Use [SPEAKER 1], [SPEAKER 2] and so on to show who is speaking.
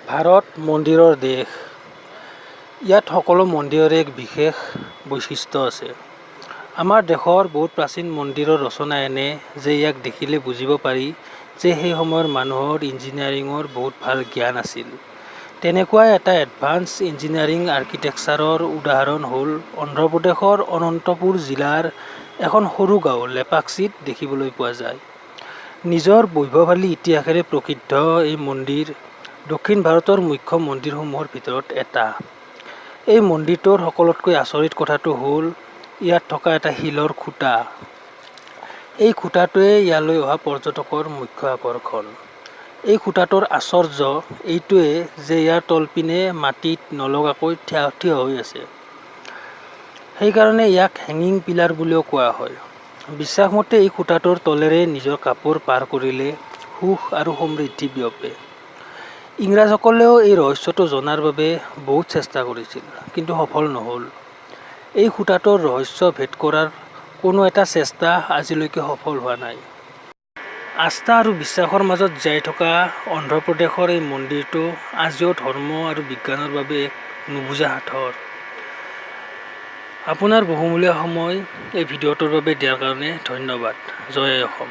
[SPEAKER 1] ভাৰত মন্দিৰৰ দেশ। ইয়াত সকলো মন্দিৰৰে এক বিশেষ বৈশিষ্ট্য আছে। আমাৰ দেশৰ বহুত প্ৰাচীন মন্দিৰৰ ৰচনা এনে যে ইয়াক দেখিলে বুজিব পাৰি যে সেই সময়ৰ মানুহৰ ইঞ্জিনিয়াৰিঙৰ বহুত ভাল জ্ঞান আছিল। তেনেকুৱাই এটা এডভান্স ইঞ্জিনিয়াৰিং আৰ্কিটেকচাৰৰ উদাহৰণ হ'ল অন্ধ্ৰপ্ৰদেশৰ অনন্তপুৰ জিলাৰ এখন সৰু গাঁও লেপাক্সিত দেখিবলৈ পোৱা যায়। নিজৰ বৈভৱশালী ইতিহাসেৰে প্ৰসিদ্ধ এই মন্দিৰ দক্ষিণ ভাৰতৰ মুখ্য মন্দিৰসমূহৰ ভিতৰত এটা। এই মন্দিৰটোৰ সকলোতকৈ আচৰিত কথাটো হ'ল ইয়াত থকা এটা শিলৰ খুঁটা। এই খুঁটাটোৱে ইয়ালৈ অহা পৰ্যটকৰ মুখ্য আকৰ্ষণ। এই খুঁটাটোৰ আশ্চৰ্য এইটোৱে যে ইয়াৰ তলপিনে মাটিত নলগাকৈ থিয় হৈ আছে। সেইকাৰণে ইয়াক হেঙিং পিলাৰ বুলিও কোৱা হয়। বিশ্বাসমতে এই খুঁটাটোৰ তলেৰে নিজৰ কাপোৰ পাৰ কৰিলে সুখ আৰু সমৃদ্ধি বিয়পে। ইংৰাজসকলেও এই ৰহস্যটো জনাৰ বাবে বহুত চেষ্টা কৰিছিল, কিন্তু সফল নহ'ল। এই খুঁটাটোৰ ৰহস্য ভেদ কৰাৰ কোনো এটা চেষ্টা আজিলৈকে সফল হোৱা নাই। আস্থা আৰু বিশ্বাসৰ মাজত জীয়াই থকা অন্ধ্ৰপ্ৰদেশৰ এই মন্দিৰটো আজিও ধৰ্ম আৰু বিজ্ঞানৰ বাবে এক নুবুজা সাঁথৰ। আপোনাৰ বহুমূলীয়া সময় এই ভিডিঅ'টোৰ বাবে দিয়াৰ কাৰণে ধন্যবাদ। জয় আই অসম।